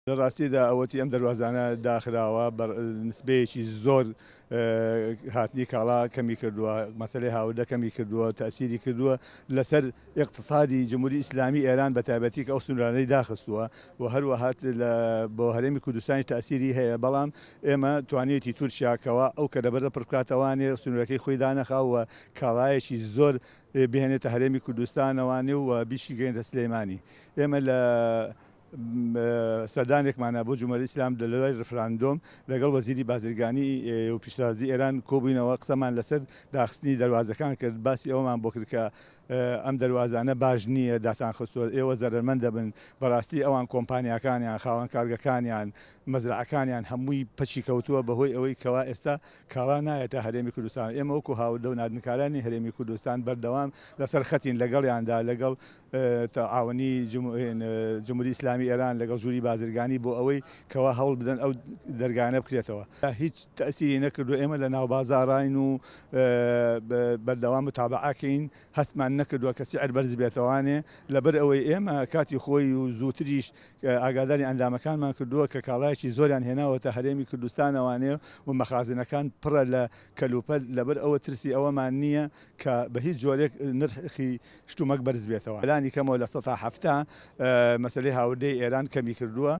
لە ڕاستیدا ئەوەتی ئەم دەروازانە داخراوە بە نسبەیەکی زۆر هاتنی کاڵا کەمی کردووە، مەسەلەی هاوردە کەمی کردووە، تەئسیری کردووە لەسەر ئیقتسادی جمهوری ئیسلامی ئێران بە تایبەتی کە ئەو سنوورانەی داخستووە و هەروەها لە بۆ هەرێمی کوردستانیش تەئسیری هەیە، بەڵام ئێمە توانیویەتی تورکیا کەوا ئەو کەلەبەرە پڕ بکاتەوانێ سنوورەکەی خۆی دانەخا و کاڵایەکی زۆر بهێنێتە هەرێمی کوردستانەوانێ و بیشیگەیەنێتە سلێمانی. ئێمە لە سەردانێکمانە بۆ جمهوری ئیسلام لە دوای رفراندۆم لەگەڵ وەزیری بازرگانی و پیشەسازی ئێران کۆبووینەوە، قسەمان لەسەر داخستنی دەروازەکان کرد، باسی ئەوەمان بۆ کرد کە ئەم دەروازانە باش نییە داتان خستووە، ئێوە زەرەرمەند دەبن، بەڕاستی ئەوان کۆمپانیاکانیان، خاوەن کارگەکانیان، مەزرەعەکانیان هەمووی پەکی کەوتووە بەهۆی ئەوەی کەوا ئێستا کاڵا نایەتە هەرێمی کوردستان، ئێمە وەکو هاوردە و ناردنکارانی هەرێمی کوردستان بەردەوام لەسەر خەتین لەگەڵیاندا لەگەڵ تەعاونی جمهوری ئیسلامی ئێران لەگەڵ ژووری بازرگانی بۆ ئەوەی کەوا هەوڵ بدەن ئەو دەرگایانە بکرێتەوە. هیچ تەئسیری نەکردووە، ئێمە لە ناوبازاڕاین و بەردەوام متابەعەکەین، هەستمان نەکردووە کە سعر بەرز بێتەوانێ، لەبەر ئەوەی ئێمە کاتی خۆی و زووتریش ئاگاداری ئەندامەکانمان کردووە کە کاڵایەکی زۆریان هێناوەتە هەرێمی کوردستانەوانێ و مەخازنەکان پڕە لە کەلوپەل، لەبەر ئەوە ترسی ئەوەمان نییە کە بە هیچ جۆرێک نرخی شتومەک بەرز بێتەوە. لانی کەمەوە 70% مەسەلەی هاوردەی ئێران کەمی کردووە.